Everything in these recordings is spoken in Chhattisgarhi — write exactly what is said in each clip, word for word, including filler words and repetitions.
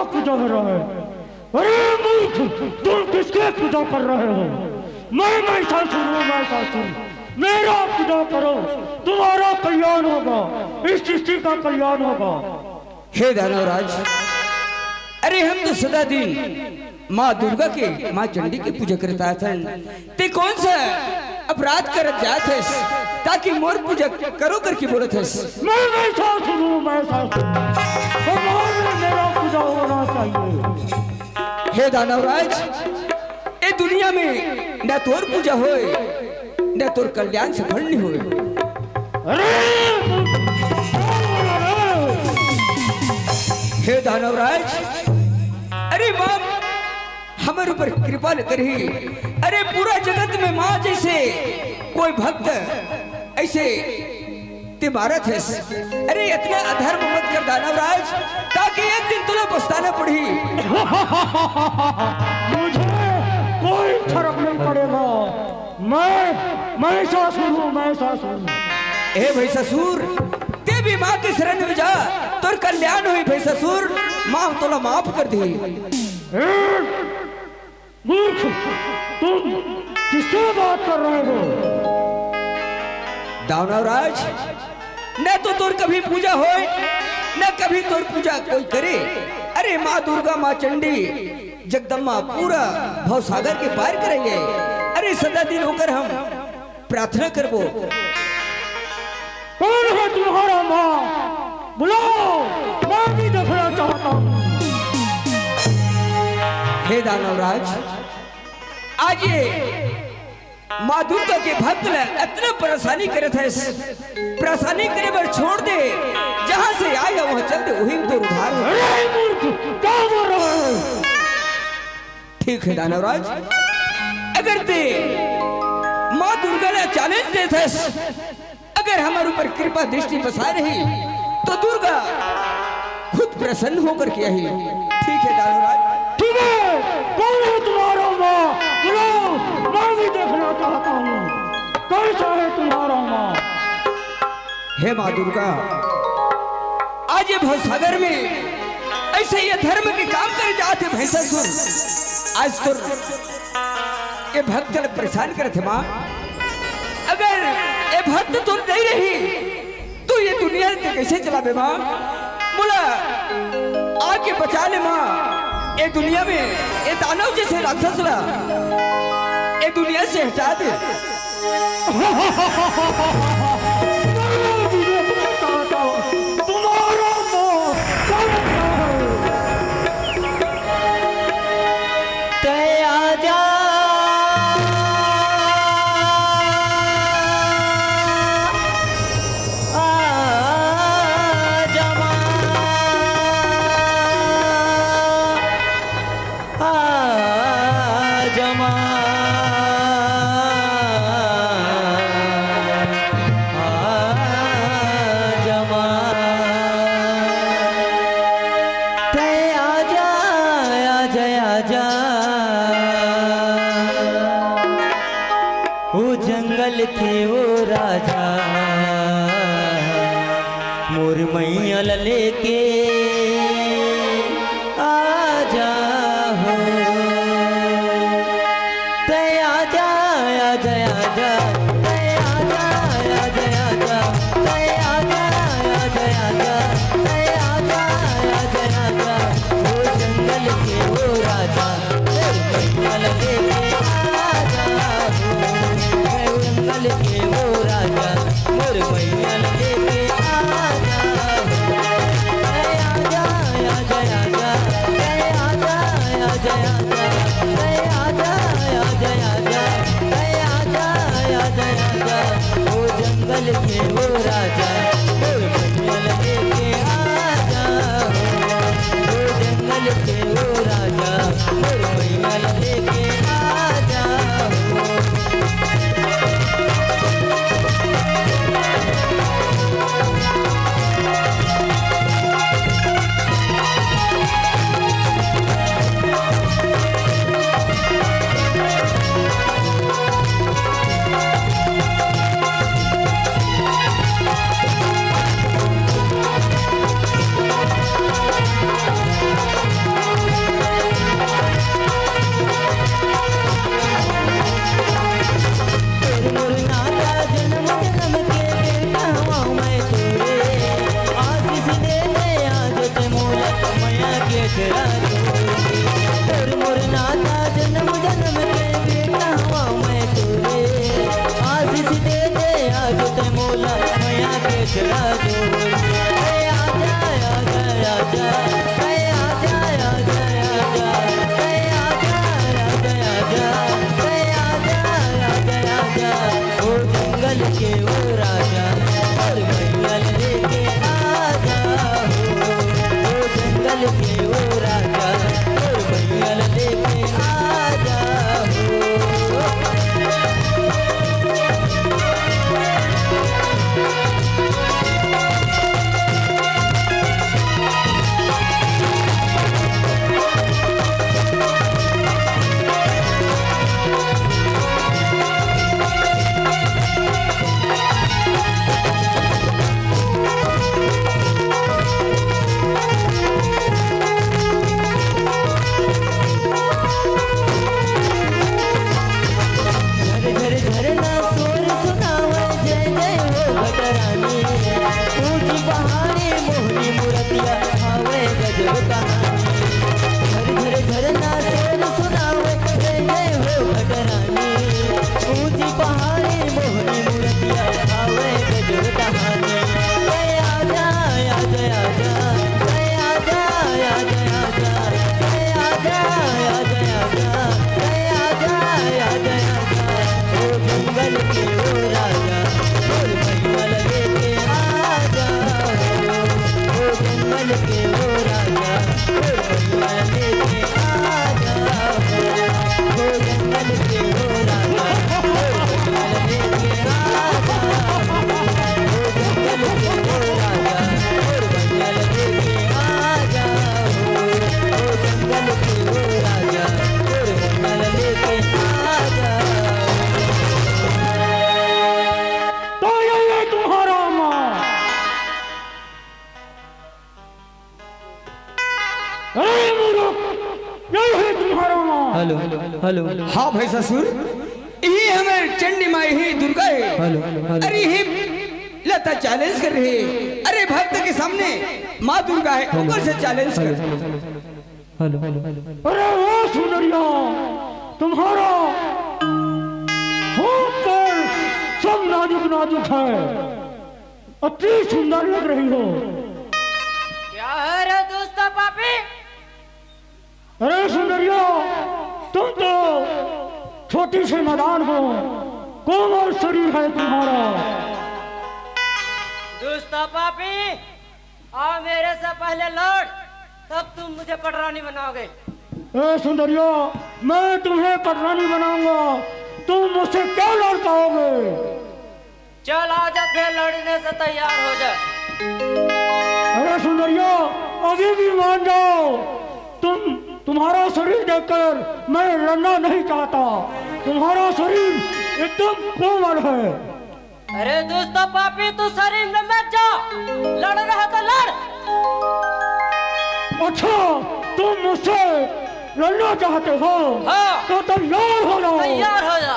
पूजा कर रहा है। अरे मूर्ख, तुम किसके पूजा कर रहे हो? मैं महिषासुर हूँ, महिषासुर। मेरा पूजा करो, तुम्हारा कल्याण होगा, इस सृष्टि का कल्याण होगा। हे दानवराज, अरे हम तो सदा दिन माँ दुर्गा के, माँ चंडी के पूजा करत आथन। ते कौन सा अपराध करत जात हस, ताकि मोर पूजा करो करके बोलत हस? मैं महिषासुर हूँ, महिषासुर। भगवान में मेरा पूजा होना चाहिए। हे दानवराज, ए दुनिया में न तोर पूजा होय, न तोर कल्याण सफल नहीं होय। अरे, हे दानवराज, अरे बाप, हमर ऊपर कृपा ले करही। अरे पूरा जगत में माँ जैसे कोई भक्त ऐसे ते मारत हस। अरे इतना अधर्म मत कर दानवराज, ताकि एक दिन तुला पछताना पड़ही। मुझे कोई फर्क नहीं पड़ेगा। मैं, महिषासुर हूँ, महिषासुर। ए भैंसासुर, ते भी माँ के शरण में जा, तोर कल्याण होई भैंसासुर, माँ तोला माफ कर दी। ए, मूर्ख, तुम किससे बात कर रहे हो? दानवराज, न तो तोर कभी पूजा होय, न कभी तोर पूजा कोई करे। अरे माँ दुर्गा, माँ चंडी, जगदम्मा पूरा भवसागर के पार करेंगे। अरे सदा दिन होकर हम प्रार्थना करबो। कौन है तुम्हारा माँ? बुलाओ, मैं भी देखना चाहता हूँ। हे दानवराज, आज ये माँ दुर्गा के भक्त ले इतना परेशानी करत है, परेशानी करे बर छोड़ दे, जहाँ से आए हैं वहाँ चल दे, वही तो उद्धार हो। अरे मूर्ख, क्या बोल रहा है? ठीक है दानवराज, अगर ते माँ दुर्गा ला चैलेंज देत हस, अगर हमर ऊपर कृपा दृष्टि बसा रही तो दुर्गा खुद प्रसन्न होकर के आही। ठीक है दानवराज। ठीक है, कौन है तुम्हारा माँ? बुलाओ, मैं भी देखना चाहता हूँ, कैसा है तुम्हारा माँ? हे माँ दुर्गा, आज ये भवसागर में ऐसे ये धर्म के काम करे जात हे भैंसासुर। आज तो ये भक्त ल परेशान करत हे माँ। अगर ये भक्त तो नहीं रही तो ये दुनिया ल कैसे चलाबे माँ? मोला आके बचा ले माँ, ये दुनिया में ये दानव जैसे राक्षस ला ये दुनिया से हटा दे। तुम्हारा मुंह तय आजा, आजा माँ। आजा माँ, आजा माँ। तय आजा, आजा, आजा। ओ जंगल के ओ राजा, मोर मैया ल लेके आजा हो। तय आजा, आजा, आजा, तय आजा, आजा, आजा, तय आजा, आजा, आजा, तय आजा, आजा, आजा, ओ जंगल के ओ राजा। मोर मैया ल लेके आजा हो, जंगल के ओ राजा, मोर मैया ल लेके आजा हो। जय आजा, आजा, आजा, जय आजा, आजा, आजा, जय आजा, आजा, आजा, जय आजा, आजा, आजा, ओ जंगल के ओ राजा, मोर मैया ल लेके आजा हो। ओ जंगल के ओ राजा, मोर मैया ल लेके आजा हो। तोर मोर नाता जन्म जन्म के बेटा हवा मैं तोरे। आशीष दे दे आज ते मोला मया के चला दो। ए आजा, आजा, आजा, ए आजा, आजा, आजा, ए आजा, आजा, आजा, ए आजा, आजा, आजा। ओ जंगल के ओ राजा, मोर भैया ल लेके आजा हो। ओ जंगल के ओ राजा, मोर भैया ल लेके आजा हो। झर झर झरना शोर सुनावे, जय जय हो घटरानी। ऊंची पहाड़ी मोहनी मूरतिया, आवे गजब कहानी। झर झर झरना शोर सुनावे, जय जय हो घटरानी। ऊंची पहाड़ी मोहनी मूरतिया, आवे गजब कहानी। ए आजा, आजा, आजा, ए आजा, आजा, आजा, ए आजा, आजा, आजा, ए आजा, आजा, आजा। ओ जंगल के ओ राजा, मोर भैया ल लेके आजा हो। ओ जंगल के ओ राजा, मोर भैया ल लेके आजा हो। ओ जंगल के ओ राजा, मोर भैया ल लेके आजा हो। ओ जंगल के ओ राजा, मोर भैया ल लेके आजा हो। ओ जंगल के ओ राजा, मोर भैया ल लेके आजा हो। तो ये, ये तुम्हारा माँ। अरे मूर्ख, ये है तुम्हारा माँ। Hello, hello. हाँ भाई ससुर, ये हमारे चंडी माई ही दुर्गा है। Hello, hello. अरे ये लता चैलेंज कर रही है। अरे भक्त के सामने माँ दुर्गा है, हेलो, ऊपर से चैलेंज कर। Hello, hello. अरे ओ सुंदरिया, तुम्हारा हाथ पैर सब नाजुक नाजुक है, अति सुंदर लग रही हो। क्या है रे दुष्ट पापी? अरे सुंदरिया, तुम तो छोटी सी नादान हो, कोमल शरीर है तुम्हारा। दुष्ट पापी, आओ मेरे से पहले लड़, तब तुम मुझे पटरानी बनाओगे। ए सुंदरिया, मैं तुम्हें पटरानी बनाऊंगा, तुम मुझसे क्या लड़ पाओगे? चल आजा, फिर लड़ने से तैयार हो जा। अरे सुंदरिया, अभी भी मान जाओ, तुम, तुम्हारा शरीर देखकर मैं लड़ना नहीं चाहता। तुम्हारा शरीर एकदम कोमल है। अरे दुष्ट पापी, तू शरीर में मत जा, लड़ रहा तो लड़। अच्छा, तुम मुझसे लड़ना चाहते हो? हाँ। तो तैयार हो जाओ। तैयार हो जा।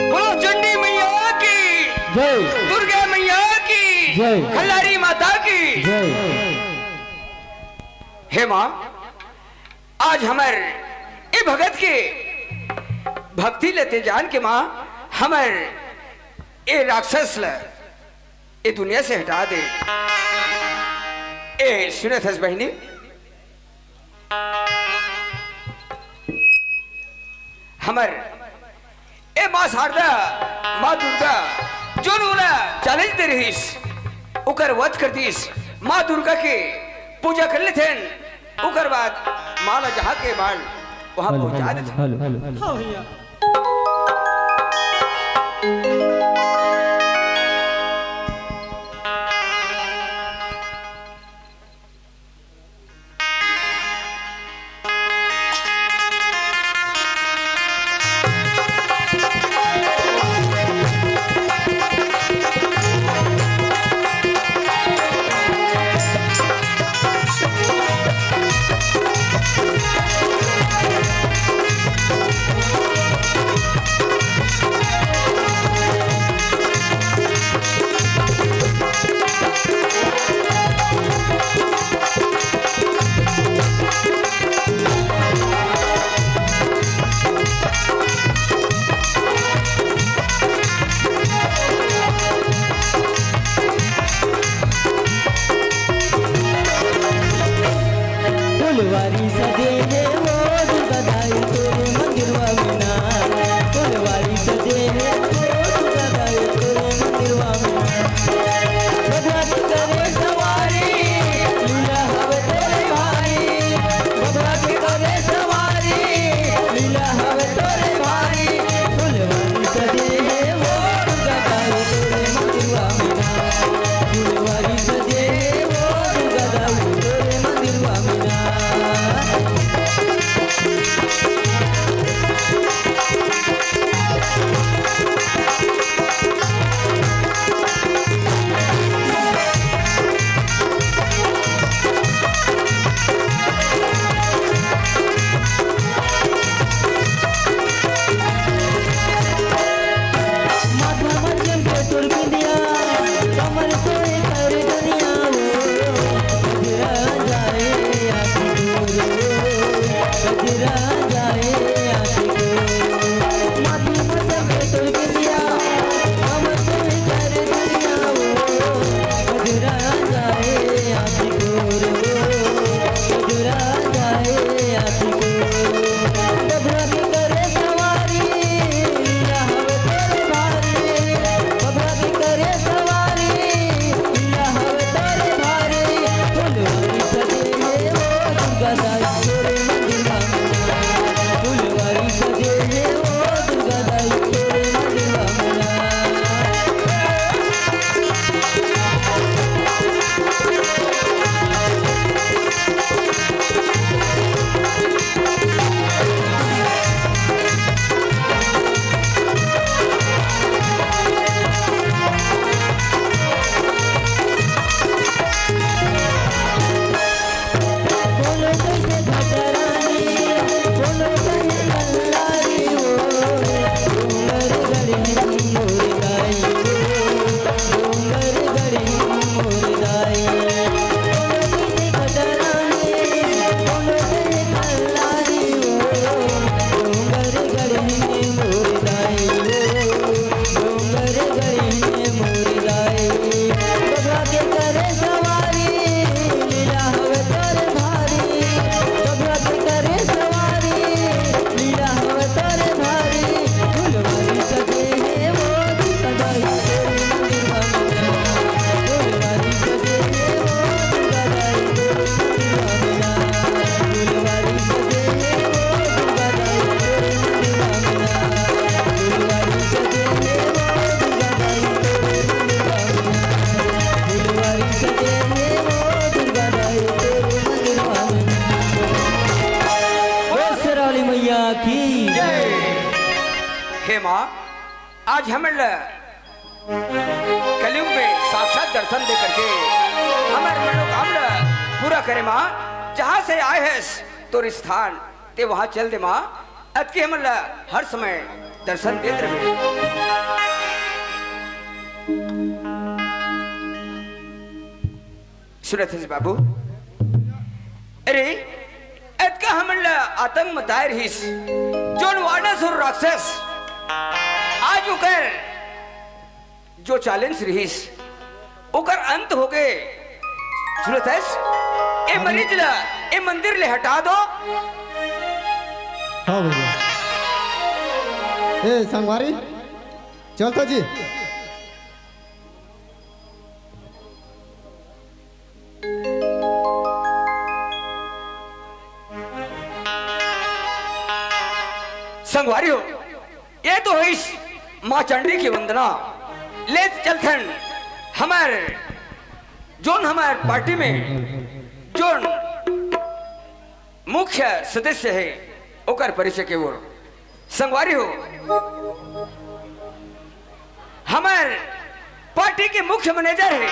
बोलो चंडी मैया की जय। दुर्गा मैया की जय। खल्लारी माता की जय। हे माँ, आज हमर ए भगत के भक्ति लेते जान के माँ, हमर ए राक्षस ल ए दुनिया से हटा दे। ए सुनत हस बहिनी, हमर ए माँ शारदा, माँ दुर्गा, जोन ओला challenge दे रहिस, ओकर वध कर दिस। माँ दुर्गा के पूजा कर लेथेन, ओकर बाद माँ ला जहाँ के माल वहाँ पहुँचा देथेन। Hello, hello, hello. हाँ भैया। फुलवारी सजे हे वो दुर्गा दाई तोरे मंदिरवा में ना। फुलवारी सजे हे वो दुर्गा दाई तोरे मंदिरवा में ना। बघवा के करे सवारी, लीला हवे तोरे भारी। बघवा के करे सवारी, लीला हवे तोरे भारी। फुलवारी सजे हे वो दुर्गा दाई तोरे मंदिरवा में ना। फुलवारी सजे हे वो दुर्गा दाई तोरे मंदिरवा में ना। माथा में चमके तोर बिंदिया, कमर सोए कर दुनिया हो। गजरा जाए आशिक रो, गजरा जाए आशिक रो। माथा में चमके तोर बिंदिया, कमर सोए कर दुनिया हो। गजरा जाए आशिक रो, गजरा जाए आशिक रो। बघवा के करे सवारी, लीला हवे तोरे भारी। बघवा के करे सवारी, लीला हवे तोरे भारी। फुलवारी सजे हे वो दुर्गा दाई तोरे मंदिरवा में ना। फुलवारी सजे हे वो दुर्गा दाई तोरे मंदिरवा में ना। बोल शेरावाली मैया की जय। हे माँ, आज हमन ला कलयुग में साक्षात दर्शन दे करके हमर मनोकामना पूरा करे माँ। जहाँ से आए हस तोर स्थान ते वहाँ चल दे माँ। अतके हमन ला हर समय दर्शन देत रहे। सुनत हस बाबू, अरे अतका हमन ला आतंक मताए रहिस, जोन वानर अउ राक्षस, आज ओकर जो challenge रहिस, ओकर अंत होगे। सुनत हस? ए मरीज ला ए मंदिर ले हटा दो। हाँ भैया। ए संगवारी, चल तो जी। संगवारी हो, ये तो होइस माँ चंडी के वंदना। ले चलथन हमर, जोन हमर पार्टी में जोन मुख्य सदस्य हे, ओकर परिचय के ओर। संगवारी हो, हमर पार्टी के मुख्य मैनेजर हे